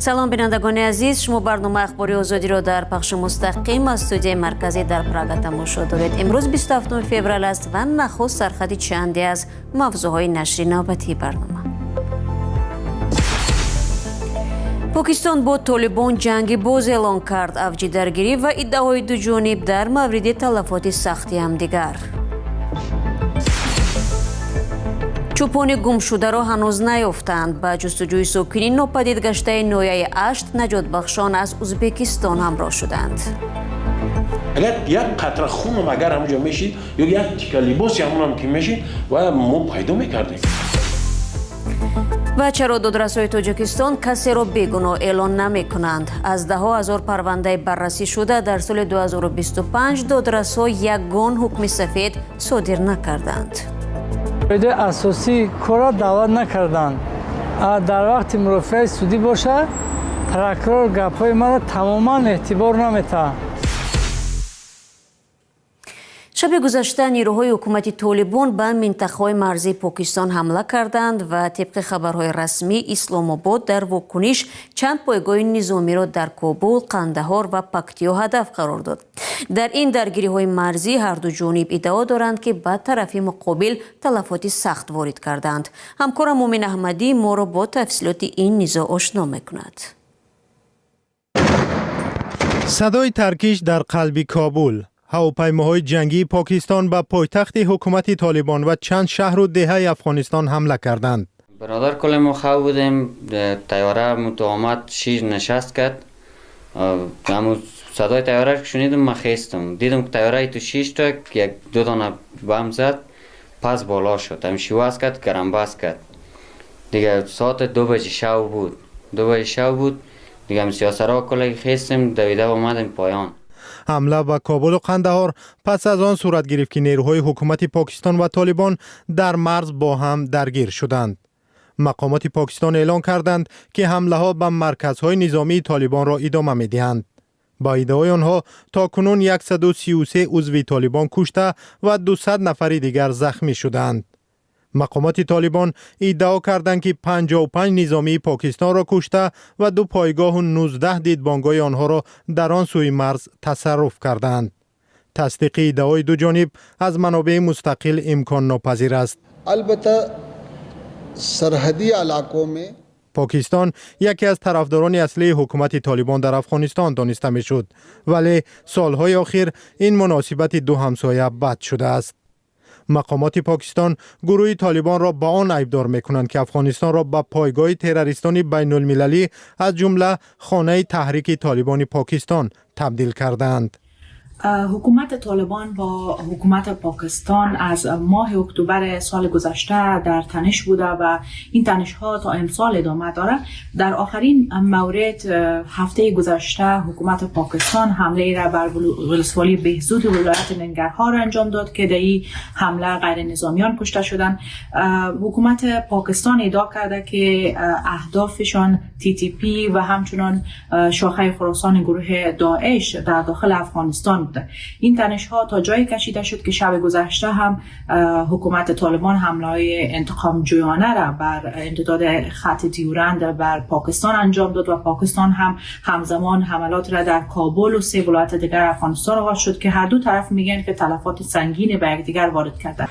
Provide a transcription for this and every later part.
Салом, бинандагони азиз. Шумо барномаи Ахбори Озодиро дар пахши мустақим аз студияи марказӣ дар Прага тамошо доред. Имрӯз 27 феврал аст ва нахуст сархати чанде аз мавзӯъҳои нашри навбатии барнома. Покистон бо Толибон ҷанги боз эълон кард. Авҷи даргирӣ ва иддаои дуҷониб дар мавриди талафоти сахти ҳамдигар. Чӯпони гумшударо ҳанӯз наёфтанд. Ба ҷустуҷӯи сокини нопадид гаштаи ноҳияи Ашт наҷотбахшон аз Узбекистон ҳамроҳ шуданд. Агар як қатра хунам агар ҳамонҷо мешид ё як тика либоси ҳамонам ки мешид ва мо пайдо мекардем. Ва чаро додрасҳои Тоҷикистон касеро бегуноҳ эълон намекунанд? Аз даҳҳо ҳазор парвандаи баррасӣ шуда дар соли 2025 додрасҳо ягон ҳукми сафед содир накарданд. Қоидаи асосии корро даъват накарданд. Дар вақти мурофиаи судӣ бошад, прокурор гапҳои маро тамоман эътибор наметаҳад. Шаби гузашта нерӯҳои ҳукумати Толибон ба минтақаҳои марзии Покистон ҳамла карданд ва тибқи хабарҳои расмӣ, Исломобод дар вокуниш чанд пойгоҳи низомиро дар Кобул, Қандаҳор ва Пактиё ҳадаф қарор дод. Дар ин даргириҳои марзӣ ҳарду ҷониб иддао доранд, ки ба тарафи муқобил талафоти сахт ворид карданд. Ҳамкорам Мумин Аҳмадӣ моро бо тафсилоти ин низоъ ошно мекунад. Садои таркиш дар қалби Кобул. Ҳавопаймоҳои ҷангии Покистон ба пойтахти ҳукумати Толибон ва чанд шаҳру деҳаи Афғонистон ҳамла карданд. Бародар, кулли мо хав будем. Тайёра муту омад, шиш нишаст кард. Ҳамун садои тайёра шунидум, ман хестум, дидум ки тайёраи ту шишта, як ду дона бам зад, пас боло шуд, ҳамин шиваз кард, гарамбас кард. Дига соати 2 баҷи шав буд, 2 баҷи шав буд. Дига сиёсаро кулли хестем, давида омадем поён. Ҳамла ба Кобулу Қандаҳор пас аз он сурат гирифт, ки нерӯҳои ҳукумати Покистон ва Толибон дар марз бо ҳам даргир шуданд. Мақомоти Покистон эълон карданд, ки ҳамлаҳо ба марказҳои низомии Толибонро идома медиҳанд. Ба иддаои онҳо, то кунун 133 узви Толибон кушта ва 200 нафари дигар захмӣ шуданд. Мақомоти Толибон иддао карданд, ки 55 низомии Покистонро кушта ва ду пойгоҳу 19 дидбонгоҳи онҳоро дар он сӯи марз тасарруф кардаанд. Тасдиқи иддаои ду ҷониб аз манобеи мустақил имконнопазир аст. Албатта, сарҳадии алоқо ме Покистон яке аз тарафдорони аслии ҳукумати Толибон дар Афғонистон дониста мешуд, вале солҳои охир ин муносибати ду ҳамсоя бад шудааст. Мақомоти Покистон гурӯҳи Толибонро ба он айбдор мекунанд, ки Афғонистонро ба пойгоҳи террористони байнулмилалӣ, аз ҷумла хонаи Таҳрики Толибони Покистон, табдил кардаанд. حکومت طالبان با حکومت پاکستان از ماه اکتبر سال گذشته در تنش بوده و این تنش ها تا امسال ادامه داره. در آخرین مورد، هفته گذشته حکومت پاکستان حمله را بر ولسوالی بهزود ولایت ننگرهار انجام داد که در این حمله غیر نظامیان کشته شدند. حکومت پاکستان ادعا کرده که اهدافشان TTP و همچنان شاخه خراسان گروه داعش در داخل افغانستان بوده. این تنش ها تا جایی کشیده شد که شب گذشته هم حکومت طالبان حمله های انتقام جویانه را بر امتداد خط دیورند بر پاکستان انجام داد و پاکستان هم همزمان حملات را در کابل و سه ولایت دیگر افغانستان آغاز شد که هر دو طرف میگن که تلفات سنگین به یکدیگر وارد کردند.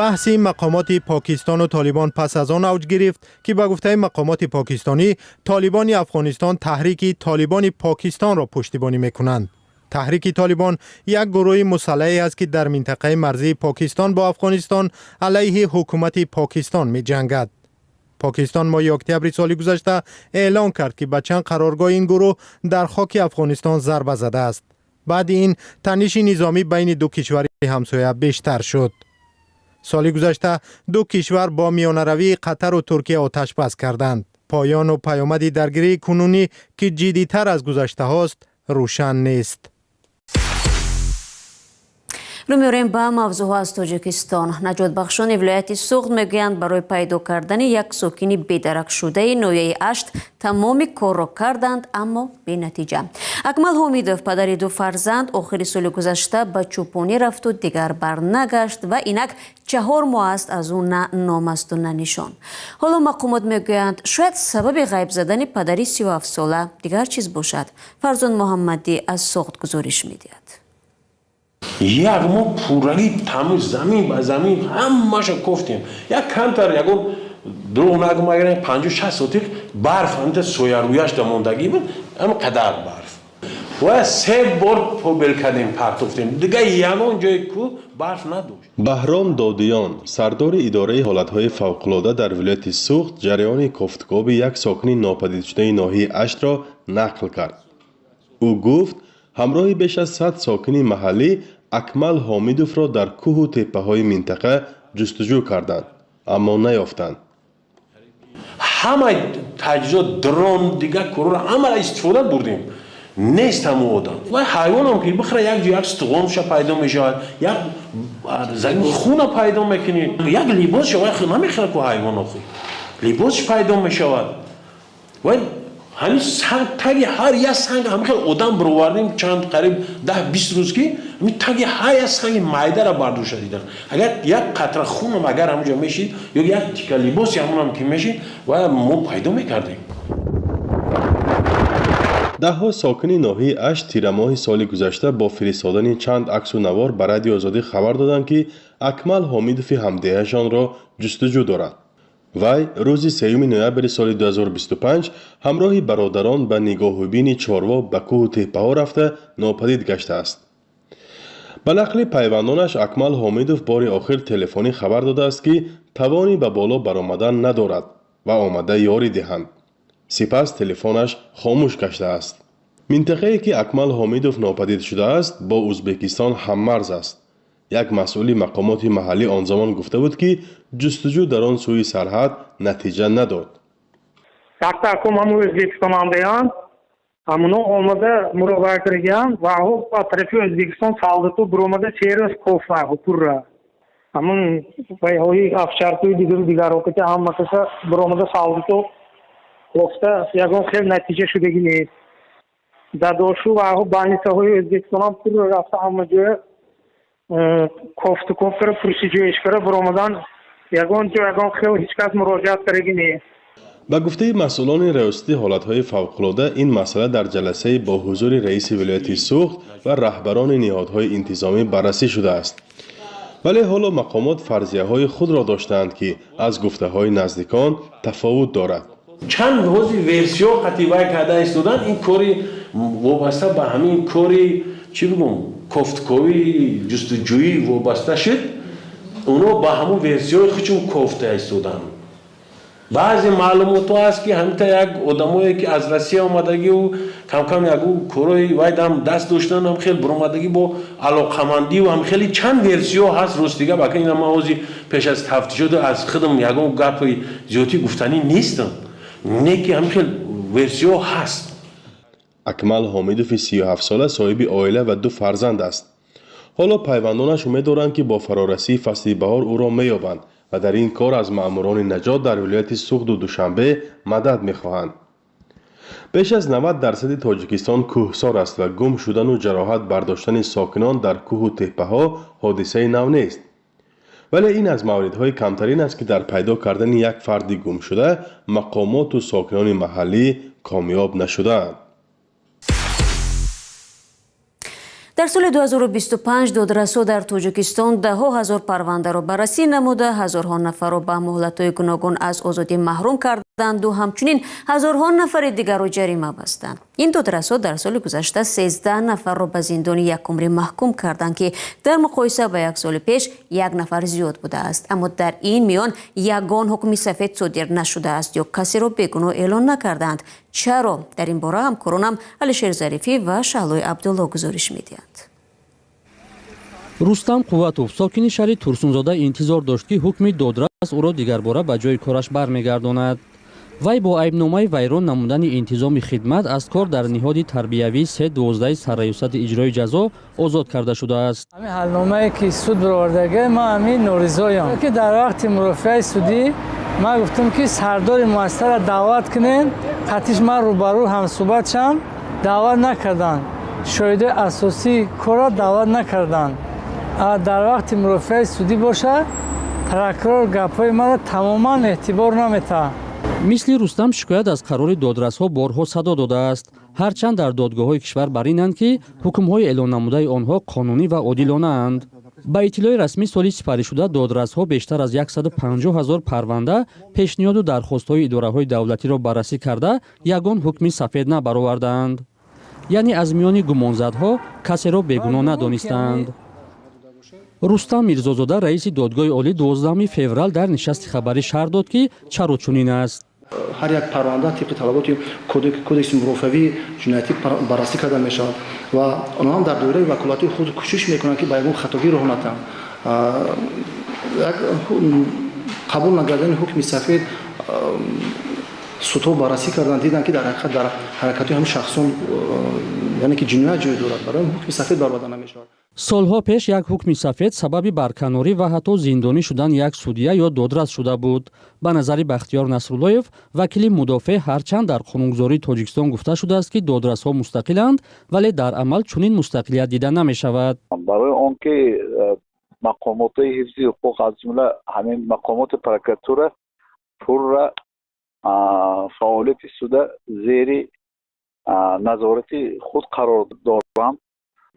Баҳси мақомоти Покистону Толибон пас аз он авҷ гирифт, ки ба гуфтаи мақомоти покистонӣ, Толибони Афғонистон Таҳрики Толибони Покистонро пуштибонӣ мекунанд. Таҳрики Толибон як гурӯҳи мусаллаҳе аст, ки дар минтақаи марзии Покистон бо Афғонистон алайҳи ҳукумати Покистон меҷангад. Покистон моҳи октябри соли гузашта эълон кард, ки ба чанд қароргоҳи ин гурӯҳ дар хоки Афғонистон зарба задааст. Баъди ин таниши низомӣ байни ду кишвари ҳамсоя бештар шуд. Соли гузашта ду кишвар бо миёнаравии Қатару Туркия оташбас карданд. Поёну паёмади даргирии кунунӣ, ки ҷиддитар аз гузаштаҳост, рӯшан нест. Рӯ меорем ба мавзӯъҳо аз Тоҷикистон. Наҷотбахшони вилояти Суғд мегӯянд, барои пайдо кардани як сокини бедаракшудаи ноҳияи Ашт тамоми корро карданд, аммо бенатиҷа. Акмал Ҳомидов, падари ду фарзанд, охири соли гузашта ба чӯпонӣ рафту дигар барнагашт ва инак 4 моҳ аст, аз ӯ на ном асту на нишон. Ҳоло мақомот мегӯянд, шояд сабаби ғайб задани падари 37-сола дигар чиз бошад. Фарзон Муҳаммадӣ аз Суғд гузориш медиҳад. Як моҳ пуррагӣ тамоми замин ба замин ҳамаша кофтем. Як камтар, ягон дурӯғ нагум, агар 50-60 сотих барф ҳамита соярӯяшда мондагӣ буд, ҳама қадар барф ва се бор побел кардем, партофтем, дигар ягон ҷои кӯҳ барф надошт. Баҳром Додиён, сардори идораи ҳолатҳои фавқулода дар вилояти Суғд, ҷараёни кофтукови як сокини нопадидшудаи ноҳияи Аштро нақл кард. Ӯ гуфт, ҳамроҳи беш аз 100 сокини маҳаллӣ Акмал Ҳомидовро дар кӯҳу теппаҳои минтақа ҷустуҷӯ карданд, аммо наёфтанд. Ҳамаи таҷҳизот, дрон, дигар корро ҳамаро истифода бурдем, нест ҳамон одам. Вай ҳайвонам ки бихӯра, як ҷо як стуғонша пайдо мешавад, як замин хуна пайдо мекунӣ, як либосша. Вай намехӯра ку ҳайвон, охи либосш пайдо мешавад. Вай ҳамин санг, таги ҳар як санг ҳамин хел одам бировардем. Чанд, қариб 10-20 рӯз ки ҳамин таги ҳар як санги майдара бардошта дидан. Агар як қатра хунам агар ҳамонҷо мешид ё як тика либоси ҳамонам ки мешид, вай мо пайдо мекардем. Даҳҳо сокини ноҳияи Ашт тирамоҳи соли гузашта бо фиристодани чанд аксу навор ба Радиои Озодӣ хабар доданд, ки Акмал Ҳомидови ҳамдеҳашонро ҷустуҷӯ доранд. Вай рӯзи 3 ноябри соли 2025 ҳамроҳи бародарон ба нигоҳубини чорво ба кӯҳу теппаҳо рафта, нопадид гаштааст. Ба нақли пайвандонаш, Акмал Ҳомидов бори охир телефонӣ хабар додааст, ки тавони ба боло баромадан надорад ва омада ёрӣ диҳанд. Сипас телефонаш хомӯш гаштааст. Минтақае, ки Акмал Ҳомидов нопадид шудааст, бо Ӯзбекистон ҳаммарз аст. Як масъули мақомоти маҳаллӣ он замон гуфта буд, ки ҷустуҷӯ дар он сӯи сарҳад натиҷа надод. Якта акум ҳаму Ӯзбекистонандаян, ҳамуно омада муроҷиат кардагиан ва ба тарафи Ӯзбекистон солдату биромада, се рӯз кофта пурра ҳамун вайҳои овчаркаи дигару дигарро ки ҳама каса биромада, солдату кофта, ягон хел натиҷа шудагӣ нест. Дадошу ва больницаҳои Ӯзбекистонам пурра рафта, ҳама ҷоя кофту ков кара, пурсиҷӯиш кара биромадан, ягон ҷо ягон хел ҳеҷ кас муроҷиат кардагӣ нест. Ба гуфтаи масъулони Раёсати ҳолатҳои фавқулода, ин масъала дар ҷаласаи бо ҳузури раиси вилояти Суғд ва раҳбарони ниҳодҳои интизомӣ баррасӣ шудааст. Вале ҳоло мақомот фарзияҳои худро доштаанд, ки аз гуфтаҳои наздикон тафовут дорад. Чанд ҳози версиё қативай карда истодан. Ин кори вобаста ба ҳамин кори, чӣ бигӯм, кофтковӣ, ҷустуҷӯӣ вобаста шуд. Оно ба ҳамун версиёи худшон кофта истоданд. Баъзе маълумотҳо ҳаст, ки ҳамита як одамое, ки аз Россия омадагиу камкам ягу корои вай дам даст доштан, ҳам хел биромадагӣ бо алоқамандию ҳам хеле чанд версиё ҳаст. Ростига бака, ина ман ҳози пеш аз тафтишоту аз худам ягон гапи зиёдӣ гуфтанӣ нестам, не ки ҳамин хел версиё ҳаст. Акмал Ҳомидови 37-сола соҳиби оила ва ду фарзанд аст. Ҳоло пайвандонаш умед доранд, ки бо фарорасии фасли баҳор ӯро меёбанд ва дар ин кор аз маъмурони наҷот дар вилояти Суғду Душанбе мадад мехоҳанд. Беш аз 90 дарсади Тоҷикистон кӯҳсор аст ва гум шудану ҷароҳат бардоштани сокинон дар кӯҳу теппаҳо ҳодисаи нав нест. Вале ин аз мавридҳои камтарин аст, ки дар пайдо кардани як фарди гумшуда мақомоту сокинони маҳаллӣ комёб нашудаанд. Дар соли 2025 додрасҳо дар Тоҷикистон даҳҳо ҳазор парвандаро баррасӣ намуда, ҳазорҳо нафарро ба муҳлатҳои гуногун аз озодӣ маҳрум карданду ҳамчунин ҳазорҳо нафари дигарро ҷарима бастанд. Ин додрасҳо дар соли гузашта 13 нафарро ба зиндони якумрӣ маҳкум карданд, ки дар муқоиса ба як соли пеш як нафар зиёд будааст. Аммо дар ин миён ягон ҳукми сафед содир нашудааст ё касеро бегуноҳ эълон накарданд. Чаро? Дар ин бора ҳамкоронам Алишер Зарифӣ ва Шаҳлои Абдулло гузориш медиҳанд. Рустам Қувватов, сокини шаҳри Турсунзода, интизор дошт, ки ҳукми додрас ӯро дигарбора ба ҷои кораш бармегардонад. Вай бо айбномаи вайрон намудани интизоми хидмат аз кор дар ниҳоди тарбиявии се 12 сарраёсати иҷрои ҷазо озод карда шудааст. Ҳамин ҳалномае ки суд баровардага, ман ҳамин норизоям, ки дар вақти мурофиаи судӣ ман гуфтам, ки сардори муассисаро даъват кунем, қатиш ман рӯбарӯ ҳамсӯҳбат шам. Даъват накарданд. Шоҳидои асосии корро даъват накарданд. Дар вақти мурофиаи судӣ боша, прокурор гапҳои маро тамоман эътибор наметаҳад. Мисли Рустам шикоят аз қарори додрасҳо борҳо садо додааст. Ҳарчанд дар додгоҳҳои кишвар бар инанд, ки ҳукмҳои эълон намудаи онҳо қонунӣ ва одилонаанд. Ба иттилои расмӣ, соли сипаришуда додрасҳо бештар аз 150 ҳазор парванда, пешниҳоду дархостҳои идораҳои давлатиро баррасӣ карда, ягон ҳукми сафед набаровардаанд, яъне аз миёни гумонзадҳо касеро бегуноҳ надонистаанд. Рустам Мирзозода, раиси Додгоҳи олӣ, 12 феврал дар нишасти хабарӣ шарҳ дод, ки чаро чунин аст. Ҳар як парванда тибқи талаботи кодекси мурофиавии ҷиноятӣ баррасӣ карда мешавад ва онҳо ҳам дар доираи ваколатии худ кӯшиш мекунанд, ки ба ягон хатогӣ роҳ натаҳанд. Қабул накардани ҳукми сафед, судҳо баррасӣ карданд, диданд, ки дар ҳақиқат дар ҳаракатҳои ҳамин шахсон, яъне ки ҷиноят ҷой дорад, барои ҳукми сафед бароварда намешавад. Солҳо пеш як ҳукми сафед сабаби барканорӣ ва ҳатто зиндонӣ шудани як судя ё додрас шуда буд. Ба назари Бахтиёр Насруллоев, вакили мудофеъ, ҳарчанд дар қонунгузории Тоҷикистон гуфта шудааст, ки додрасҳо мустақиланд, вале дар амал чунин мустақилият дида намешавад. Барои он ки мақомотҳои ҳифзи ҳуқуқ, аз ҷумла ҳамин мақомоти прокуратура, пурра фаъолияти суда зери назорати худ қарор доранд,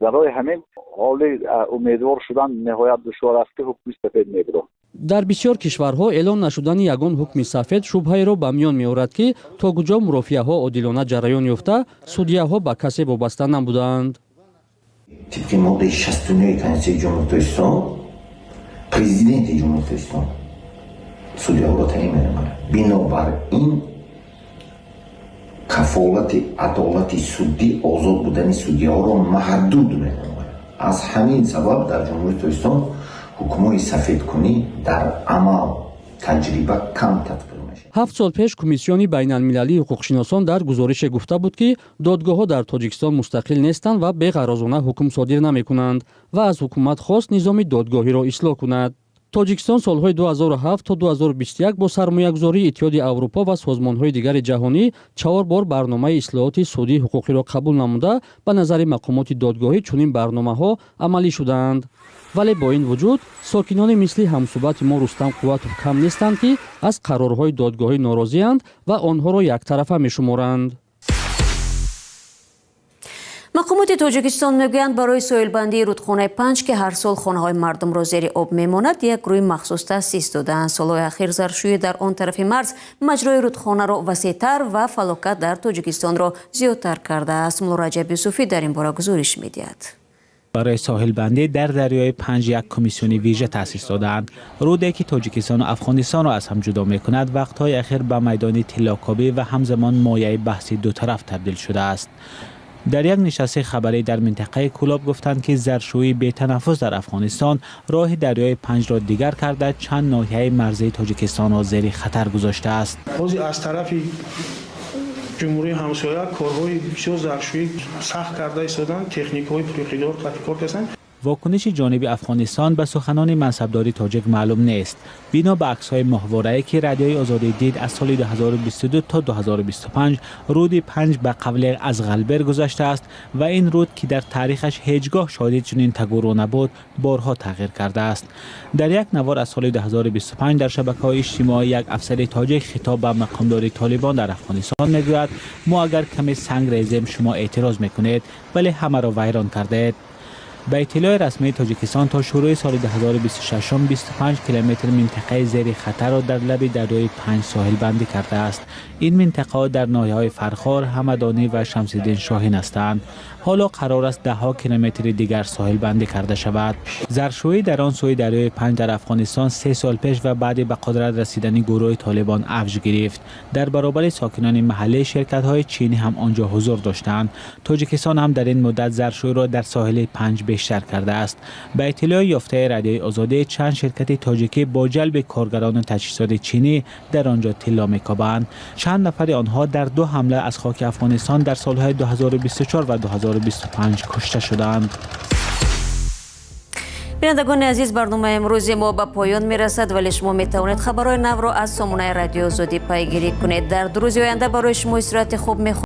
барои ҳамин ҳоли умедвор шудан ниҳоят душвор аст, ки ҳукми сафед мебурад. Дар бисёр кишварҳо эълон нашудани ягон ҳукми сафед шубҳаеро ба миён меорад, ки то куҷо мурофиаҳо одилона ҷараён ёфта, судяҳо ба касе вобаста набудаанд. Тибқи моддаи 69 Конститутсияи Ҷумҳурии Тоҷикистон, Президенти Ҷумҳурии Тоҷикистон судяҳоро таъин менамояд. Бинобар ин кафолати адолати судӣ озод будани судяҳоро маҳдуд менамояд. Аз ҳамин сабаб дар Ҷумҳурии Тоҷикистон ҳукмҳои сафедкунӣ дар амал таҷриба кам татбиқ мешавад. 7 сол пеш Комиссиони байналмилалии ҳуқуқшиносон дар гузорише гуфта буд, ки додгоҳҳо дар Тоҷикистон мустақил нестанд ва беғаразона ҳукм содир намекунанд, ва аз ҳукумат хост низоми додгоҳиро ислоҳ кунад. Тоҷикистон солҳои 2007 то 2021 бо сармоягузории Иттиҳоди Аврупо ва созмонҳои дигари ҷаҳонӣ чаҳор бор барномаи ислоҳоти судии ҳуқуқиро қабул намуда, ба назари мақомоти додгоҳӣ чунин барномаҳо амалӣ шудаанд. Вале бо ин вуҷуд сокинони мисли ҳамсӯҳбати мо Рустам Қувватов кам нестанд, ки аз қарорҳои додгоҳӣ норозианд ва онҳоро яктарафа мешуморанд. Мақомоти Тоҷикистон мегӯянд, барои соҳилбандии рудхонаи Панҷ, ки ҳар сол хонаҳои мардумро зери об мемонад, як гурӯҳи махсус таъсис додаанд. Солҳои ахир заршӯӣ дар он тарафи марз маҷрои рудхонаро васеътар ва фалокат дар Тоҷикистонро зиёдтар кардааст. Муллораҷаб Юсуфӣ дар ин бора гузориш медиҳад. Барои соҳилбандӣ дар дарёи Панҷ як комиссиони вижа таъсис додаанд. Руде ки Тоҷикистону Афғонистонро аз ҳам ҷудо мекунад, вақтҳои ахир ба майдони тиллокобӣ ва ҳамзамон мояи баҳси дутараф табдил шудааст. Дар як нишасти хабарӣ дар минтақаи Кӯлоб гуфтанд, ки заршӯии бетанаффус дар Афғонистон роҳи дарёи Панҷро дигар карда, чанд ноҳияи марзии Тоҷикистонро зери хатар гузоштааст. Ҳозир аз тарафи ҷумҳурии ҳамсоя корҳои бисёр заршӯӣ сахт карда истоданд, техникаҳои пурқидор кор карданд. Вокуниши ҷониби Афғонистон ба суханони мансабдори тоҷик маълум нест. Бино ба аксҳои моҳворае, ки Радиои Озодӣ дид, аз соли 2022 то 2025 руди Панҷ ба қавле аз Ғалбер гузаштааст ва ин руд, ки дар таърихаш ҳеҷ гоҳ шоҳиди чунин тагуру набуд, борҳо тағйир кардааст. Дар як навор аз соли 2025 дар шабакаҳои иҷтимоӣ як афсари тоҷик хитоб ба мақомдори Толибон дар Афғонистон мегӯяд: «Мо агар каме санг резем, шумо эътироз мекунед, вале ҳамаро вайрон кардаед». Ба иттилои расмии Тоҷикистон, то шурӯи соли 2026 25 километр минтақаи зери хатарро дар лаби дарёи Панҷ соҳилбандӣ кардааст. Ин минтақаҳо дар ноҳияҳои Фархор, Ҳамадонӣ ва Шамсиддин Шоҳин ҳастанд. Ҳоло қарор аст даҳҳо километри дигар соҳилбандӣ карда шавад. Заршӯӣ дар он сӯи дарёи Панҷ дар Афғонистон 3 сол пеш ва баъди ба қудрат расидани гурӯҳи Толибон авҷ гирифт. Дар баробари сокинони маҳаллӣ ширкатҳои чинӣ ҳам он ҷо ҳузур доштанд. Тоҷикистон ҳам дар ин муддат заршӯиро дар соҳили Панҷ бештар кардааст. Ба иттилои ёфтаи Радиои Озодӣ, чанд ширкати тоҷикӣ бо ҷалби коргарону таҷҳизоти чинӣ дар он ҷо тилло мекобанд. Чанд нафари онҳо дар ду ҳамла аз хоки Афғонистон дар солҳои 2024 ва 2025 кушта шуданд. Бинандагони азиз, барномаи имрӯзи мо ба поён мерасад, вале шумо метавонед хабарҳои навро аз сомонаи Радиои Озодӣ пайгирӣ кунед. Дар 2 рӯзи оянда барои шумо истироҳати хуб мехоҳем.